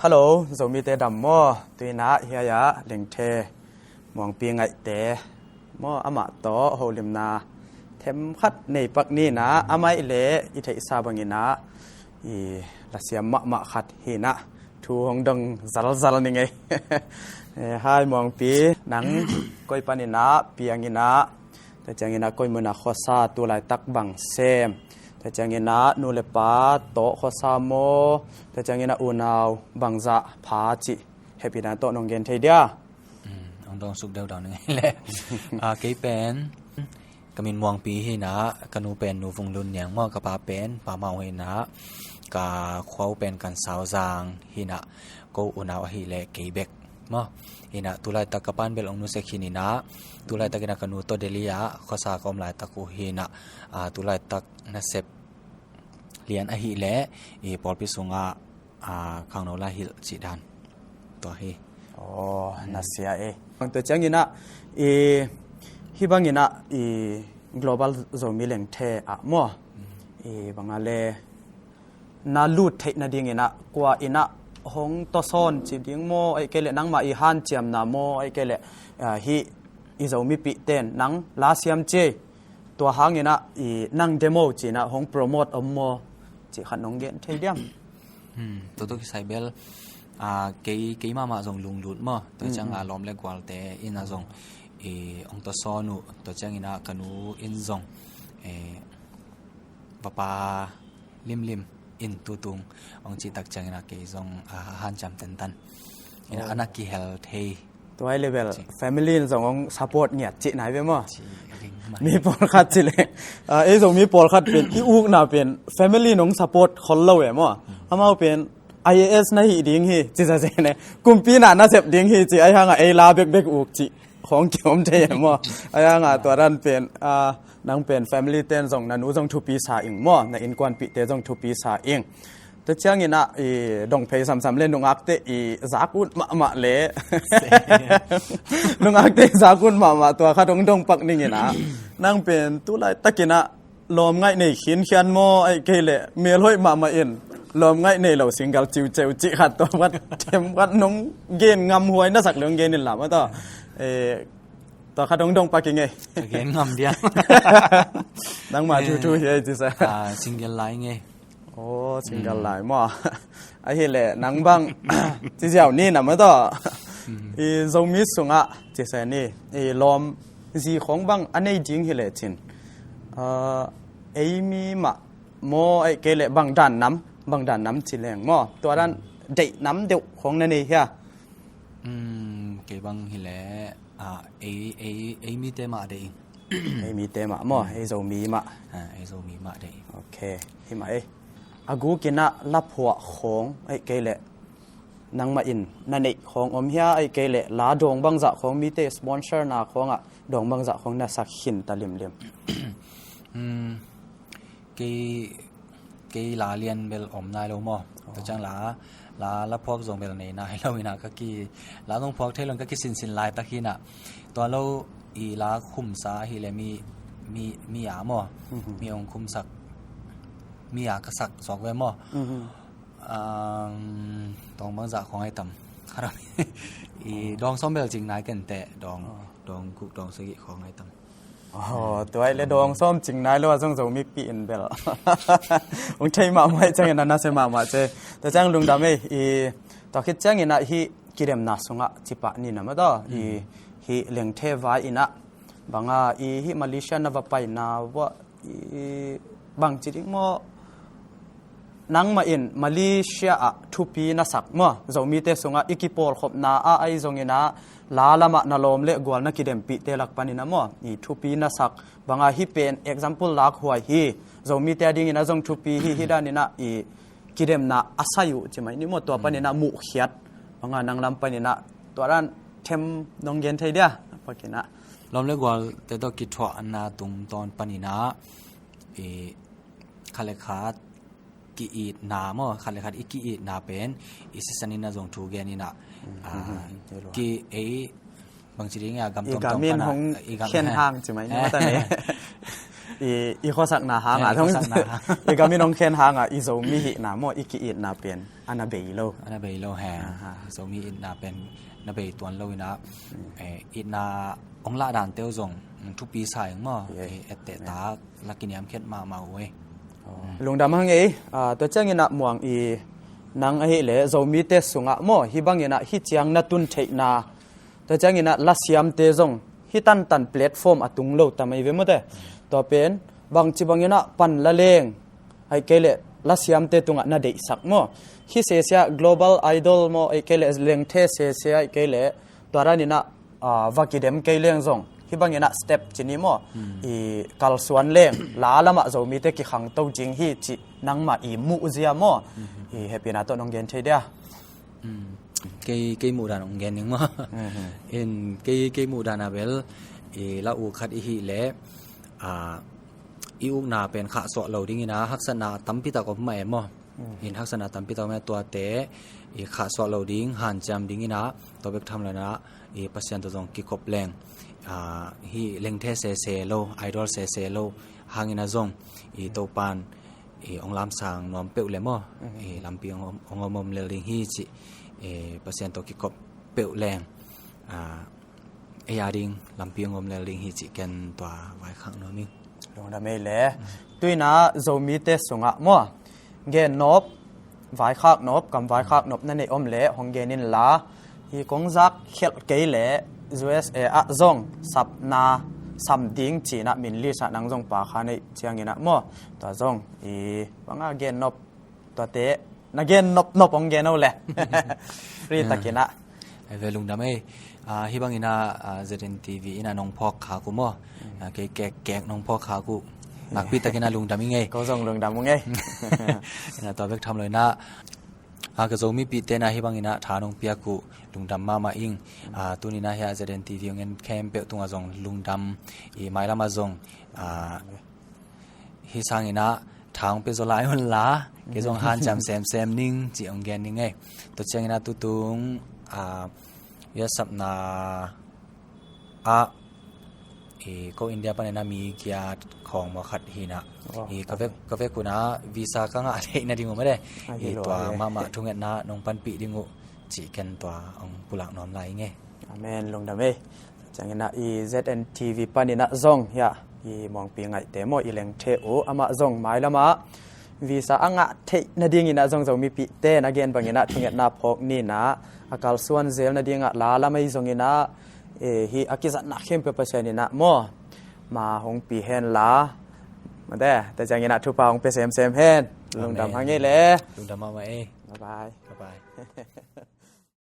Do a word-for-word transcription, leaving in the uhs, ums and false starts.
Hello, Zomite dam maw? Tuinah hiai-ah Lengthe Muangpi ngaihte maw, amah tawh holimna themkhat nei pak ninah, amah i leh i theihsa banginah i lasiam mahmah khat hinah thu hong dong zalzal ni ngei. Eh, hai Muangpi, nang koi paninah pianginah, tua cianginah koi munah khuasa, tulaitak bang sem, tua cianginah nu le pa tawh khuasa maw, tua cianginah unau bangzah pha cih hehpihna tawh nong gen thei dia? Hmm, hong dong suk deuhdeuh ni ngei leh. Ah, kei pen ka min Muangpi hinah, ka nu pen Nu Vung Lun Niang maw, ka pa pen Pa Mau hinah, ka khua uh pen Kan Sau Zang hinah, ko unau ahih leh kei bek maw. Hinah tulaitak ka pan bel hong nusia khin inah, tulaitak inah ka nu tawh Delhi ah khuasa ka om laitak uh hinah, ah, tulaitak nasep lian ahih leh i pawlpi sungah, ah, khangno lai hilh cih dan tua hi. Aw, na sia e. Tua cianginah i, hih banginah i Global Zomi Lengthe ah maw, i banga le na lut theih nadinginah kua inah hong tawsawn ci ding maw, ahih kei leh nangmah i hanciamna maw, ahih kei leh, ah, hih i Zomipihte in nang lasiam ci, tua hanginah i nang demo cinah hong promote om maw, cih khat nong gen thei diam? Hmm, tua tawh kisai bel, ah, kei, kei mahmah zong lunglut maw. Tua ciang, ah, lawm le gualte inah zong i hong tawsawn uh, tua cianginah ka nu in zong, eh, va pa limlim in tutung hong cihtak cianginah kei zong, ah, hanciam tentan inah, oh, a na kihel thei. Tua hi leh bel family in zong hong support ngiat cih nai ve maw? Mi pawlkhat ci leh, ah, ei Zomi pawlkhat pen i ukna pen family in hong support khol lo e maw? Amau pen I A S na hih ding hi ci zazen e, kumpi na na sep ding hi ci, ahih hangah ei la bekbek uk cih khawng kiom thei e maw? Ahih hangah tua dan pen, ah, nang pen family ten zong, na nu zong thupi sa ing maw, na innkuanpihte zong thupi sa ing. Tua cianginah i dong phei samsam le nungakte i zak ut mahmah le nungakte i zak ut mahmah, tua khat hong dong pak ninginah, nang pen tulaitakinah lawm ngaih nei khinkhian maw, ahih kei leh melhoih mahmah in lawm ngaih nei lo single ciuceu cih khat, tua khat themkhat nong gen ngam huai na sak le hong gen in la maw, tua, eh, tua khat hong dong pak ing ei. Ka gen ngam dia. Nangmah thuthu hi ei ci sa. Ah, single lai ing ei. Aw, single lai maw? Ahih leh nang bang ci ziau ni na maw, tua i Zomi sungah ci se ni, i lawm zi khawng bang a nei ding hi lecin, ah, ei mi mah maw, ahih kei leh bang dan nam, bang dan nam ci leng maw, tua dan deih nam deuh khawng na nei hia? Hmm, kei bang hi leh, ah, ei, ei, ei mite mah deih ing. Ei mite mah maw, ei Zomi mah. Ah, ei Zomi mah deih ing. Ok, hi mah ei. A gukinah la phuah khawng, ahih kei leh nangmah in na neih khawng om hia, ahih kei leh la dawng bangzah khawng, mite sponsorna khawngah dawng bangzah khawng na sak khin ta limlim? Hmm, kei, kei la lian bel om nai lo maw. Tua ciang la, la, la phuak zong bel nei nai lo inah, ka ki, la zong phuak thei lo in ka kisinsin laitak hinah. Tua lo i la khumsa ahih leh mi, mi, mi a maw. Mi hong khumsak, mi a ka sak suak ve maw. Um, dawng bangzah khawng ai tam? I dawng sawm bel cing nai ken teh, dawng, dawng guk, dawng sagih khawng ai tam? Aw, tua hi leh dawng sawm cing nai lo a zong Zomipih in bel hong thei mahmah ciangin a nasia mahmah ci. Tua ciang lungdam ei, i tua khit cianginah hih kidemna sungah ci pah ni na maw, tua i hih Lengthe vai inah banga i hih Malaysia na va paina uah i bangci ding maw, nangmah in Malaysia ah thupi na sak maw, Zomite sungah i kipawlkhopna ah ahi zonginah la lamah na lawm le gual na kidempihte lak paninah maw, i thupi na sak banga hih pen example lak huai hi, Zomite a dinginah zong thupi hi, hih daninah i kidemna a sai uh ci mai ni maw, tua paninah muhkhiat banga nang lam paninah tua dan them nong gen thei dia? Pakinah lawm le gualte tawh kithuahna tungtawn paninah i khat le khat ki-itna maw, khat le khat i ki-itna pen i sisan inah zong thu gen inah, ah, ki ei bangci ding a, gam tuamtuam panah hong i gam khen hang ci mai ni maw, ta ni. I, i khuasakna hangah, i gam in hong khen hangah i Zomi hihna maw, i ki-itna pen a na bei lo. A na bei lo he. Zomi itna pen na bei tuan lo inah, itna hong lah dante uh zong thupi sa ing maw. Etteh tak la kiniamkhiat mahmah uh ei. Lungdam hang ei. Tua cianginah Muang, i nang ahileh Zomite sungah maw, hih banginah hih ciang na tun theihna, tua cianginah lasiamte zong hih tantan platform a tung lo tam ahi ve mawte. Tua pen bangci banginah pan la leng, ahih kei leh lasiamte tungah na deihsak maw? Hih sesia Global Idol maw, ahih kei leh Lengthe sesia, ahih kei leh tua daninah va kidem kei leng zong hih banginah step ci ni maw, i kalsuan leng la lamah Zomite kikhangto ding hi cih nangmah i muhzia maw? I hehpihna tawh nong gen thei dia? Kei, kei muhdan hong gen ning maw? In kei, kei muhdan a bel i la u khat i hih leh i ukna pen khahsuah lo dingin a haksatna tampi tak om mah e maw? In haksatna tampi tak om e, tuate i khahsuah lo ding, hanciam dingin a, tua bek tham lo inah i Pasian tawh zong kikop leng, hih Lengthe sese lo, Idol sese lo hangin a zong i Topan i hong lamsang nuam peuh le maw, i lampi hong om, hong om om lel ding hi cih, i Pasian tawh kikop peuh leng, ei a ding lampi hong om lel ding hi cih ken tua vaikhak nuam ing. Lungdam ei le. Tuinah Zomite sungah maw, gen nop, vaikhak nop, kam vaikhak nop na neih om leh hong gen inla, hi kong zak khelh kei leh U S A ah zong sapna sam ding cinah min list ah nang zong pakha neih cianginah maw, tua zong i banga gen nop, tuate na gen nopnop hong gen o le. Free takinah. Ai ve, lungdam ei. Hih banginah Z N T V inah nong phawk khak uh maw? Kei kek kek nong phawk khak uh. Nakpi takinah lungdam ing ei. Ko zong lungdam ung ei. Inah tua bek tham lo inah, ka Zomipihte inah hih banginah tha nong piak uh lungdam mahmah ing. Tuninah hih Z N T V hong en khempeuh tungah zong lungdam, i mailamah zong hih sanginah tha hong pia zaw lai unla, kei zong hanciam semsem ning cih hong gen ning ei. Tua cianginah tutung i sapna ah i ko India paninah mi giat khawng maw khat hinah, i ka vek, ka vek unah visa ka ngah theih nading uh mah de. I tua mahmah thungetna nong panpih ding uh cih ken tua hong pulak nuam lai ing ei. Amen, lungdam ei. Cianginah i Z N T V paninah zong hiah i Muangpi Ngaihte maw, i Lengthe uh, amah zong mailamah visa a ngah theih nadinginah zong Zomipihte na gen banginah thungetna phawk ninah a kalsuan zel nadingah la lamah i zonginah, hih a kizatna khempeuh Pasian inah maw, ma hong pi henla, mate, tua cianginah thupha hong pia semsem hen. Lungdam hang ei le. Lungdam mahmah ei. Bye bye. Bye bye.